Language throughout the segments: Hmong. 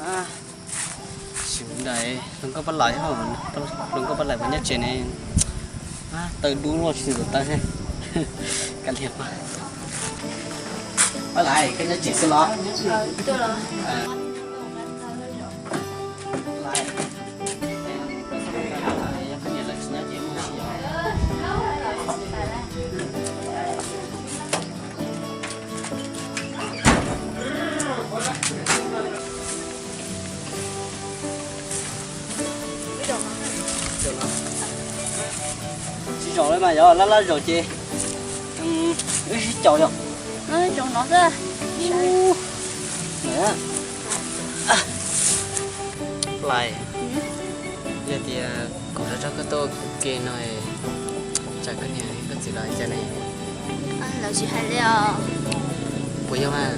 Sim daim hluas nkauj Paj Laim, hluas nkauj Paj Laim puas nyob tsev ne? Taw dub luaj tsis tau taw thiab. Kav liam, Paj Laim, koj nyob tsev xwb los? Tsis zaum li mas yog laj laj zaum ces wb sib caum yom. Zaum no xwb. Lais, yog tias kuv rov rau koj tuaj ua ke no, tsam koj niam koj txiv lawv cas ne? Lawv tsis hais li os. Puas yog mas?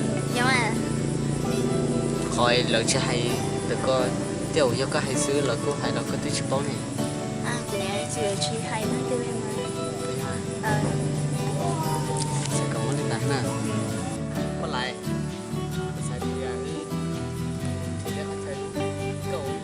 Qhov lawv tsis hais ntawm koj, tej zaum yog koj hais xwb, lawv kuj hais los koj twb tsis paub ne. Kuv niam txiv lawv tsis hais no. Puas yog? Kom muab li ntawd na. Paj Laim, kuv xav tias wb nrhiav tej qhov chaw koj ua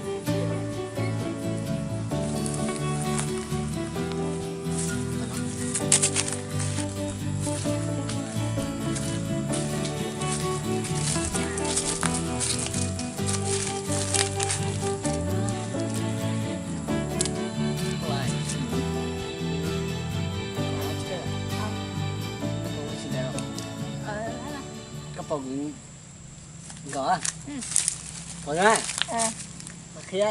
Koj pom kuv nkaus? Pom na. Qhia.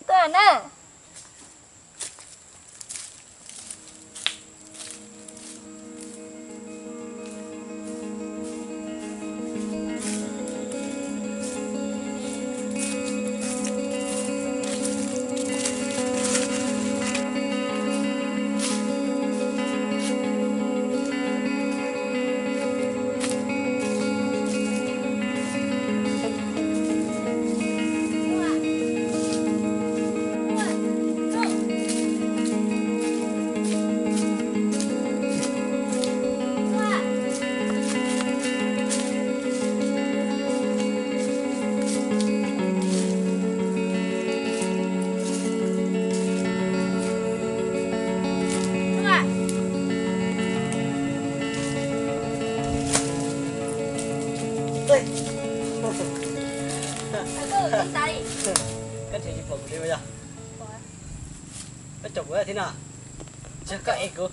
Tuaj na. Koj tsis pom kuv li yog? Koj caum kuv thiab no? Koj es kuv.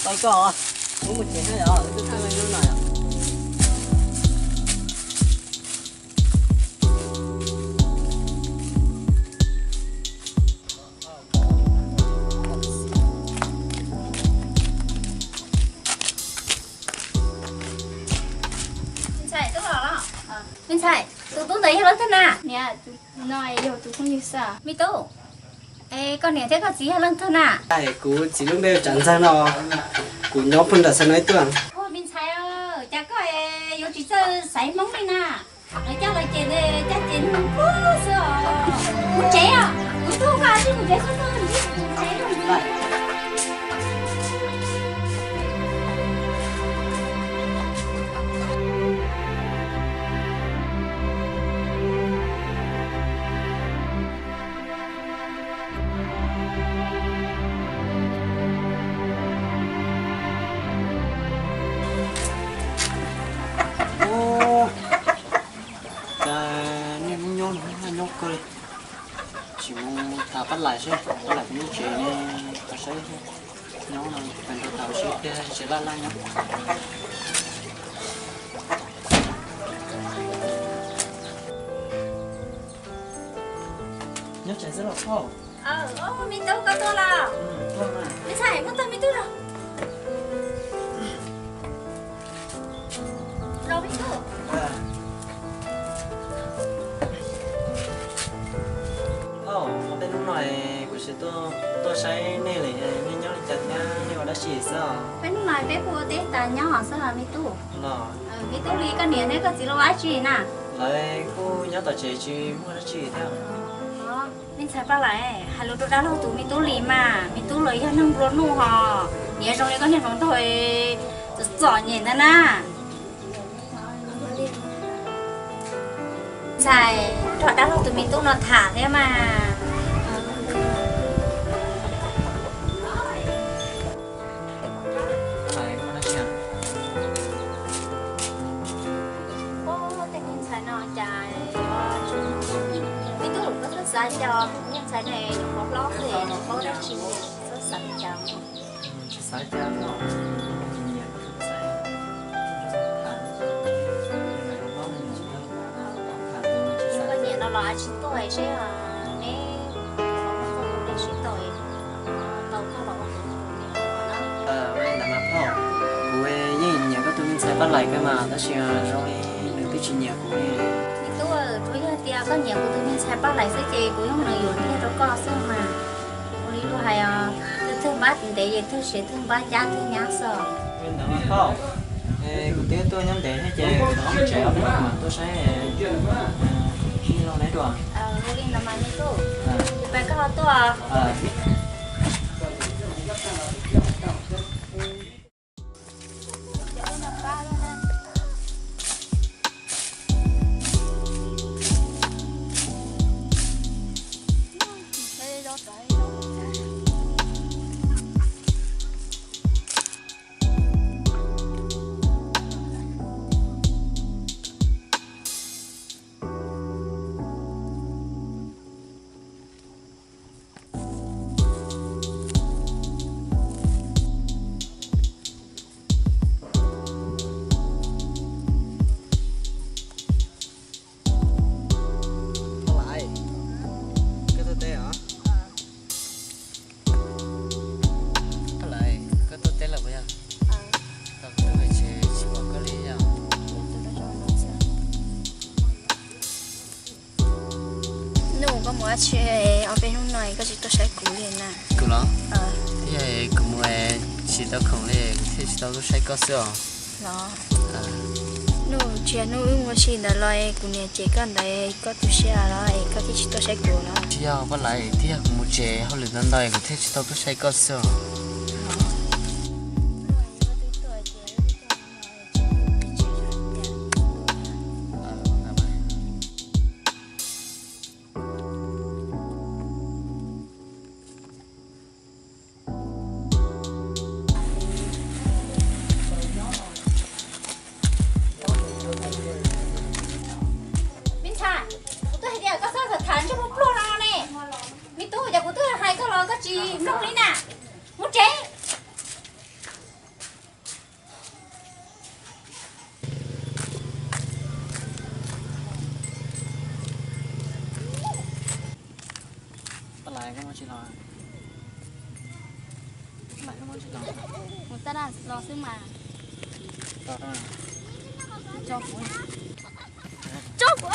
Tau koj, kuv mus tsev na yom, wb twb thaj leej lub no yom. Me ntxhais, tus tub ntawd yog leej twg na? Niam, tus no yog tus phooj ywg xwb. Me tub, es koj niam thiab koj txiv yog leej twg na? Kuv txiv lub npe Tsav Ntxawg no, kuv nyob puag nram Xais Nais tuaj. Me ntxhais, cas koj yuav tsis txawj xaiv Hmoob li na? Lawv coj los ces caj ces nug kub xwb os. Mus tsev os, kuv tub koj tsis mus tsev xwb xwb. Cas niaj hnub nyob no nyob kawg li. Tsis mus tham Paj Laim seb, Paj Laim puas nyob tsev ne, tham saib nyob no, pem nrog tham seb thiab tsis laj laj nyob. Nyob tsev xwb los phauj? Me tub, koj tuaj los? Me ntxhais, muab tag me tub los. Los me tub. Tuaj saib nej li, nej nyob li cas thiab nej ua dab tsi xwb? Peb hnub no peb kuj ua teb tas nyob xwb os me tub. Los, me tub Lis, koj niam thiab koj txiv lawv ua dab tsi na? Lawv kuj nyob tom tsev tsis muaj dab tsi thiab. Me ntxhais Paj Lais, hais lus rau dab laug tus me tub Lis mas, me tub los yog neeg nplua nuj hos, niam zoo li koj niag hluas nraug txom txom nyem ntag na. Ntxhais, nrog dab laug tus me tub no tham thiab mas. Tej me ntxhais no cas, me tub, koj twb xav cas, me ntxhais no nyuam qhuav hlob xwb, tsis paub dab tsi, txhob xav li cas. Tsis xav li cas, nyiam tus ntxhais, tham, koj nyiam no los tsis tuaj seb neb sib tau tau koj los ua kuv tus niam no. Ntawd mas phauj, kuv yeej nyiam koj tus me ntxhais Paj Lais kawg mas, tab sis zoo li nws twb tsis nyiam kuv li. Me tub, tsuas yog tias koj nyiam kuv tus me ntxhais Paj Lais xwb ces kuv yeej yuav nws rau koj xwb mas. Ua li luag hais os, twg twg npab ntev ces twg siav twg npab cab twg nyab xwb. Ntawd mas phauj, kuv twb tuaj nyob ntev thiab ces kuv rov qab mus tsev os, kuv mam tuaj saib tij laug neb dua. Ua li ntawd mas me tub, ces peb koj ho tuaj. Paj Lais, koj tuaj teb lawm puas yog? Tau kuv tuaj pem tsev tsis pom koj li yog. Nuj, koj mus dab tsi ob peb hnub no koj tsis tuaj saib kuv li na? Kuv los? Twb yog kuv mus tsis tau khoom li kuv thiaj tsis tau tuaj saib koj xwb os. Los, Nuj, tsis yog Nuj wb mus ua si ntawd los kuv niam cem koj ntawd koj tu siab los es koj thiaj tsis tuaj saib kuv los? Tsis yog Paj Lais, twb yog kuv mus tsev hauj lwm ntau ntau kuv thiaj tsis tau tuaj saib koj xwb os. Me ntxhais, kuv twb hais tias koj txhob tham tham ntsej muag pluag no ne. Me tub, cas kuv twb hais koj los koj tsis mloog li na. Mus tsev. Paj Lais, koj muaj tsis los? Paj Lais, koj muaj tsis los? Kuv tab daj los xwb mas. Tso kuv. Tso kuv.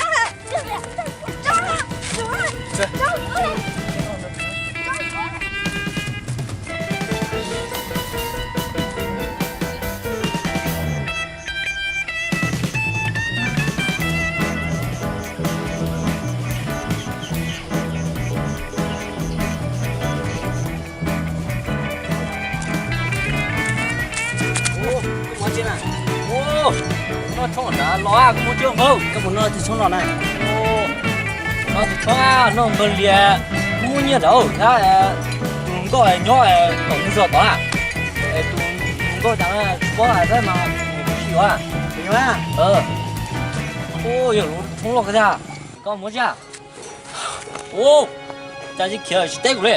Koj mus tsis los, koj mus noj twg tshoob no na? Noj twg tshoob, noj npawg lias, muaj nyiaj ntawd thiab. Tus hluas nkauj nyob tom ntug zos tod, tus hluas nkauj cas tsis paub hais thiab mas, tus si yuav. Yog lub tshoob loj kawg thiab. Koj mus tsis? Ua cas tsis khiav tsis teb kuv li?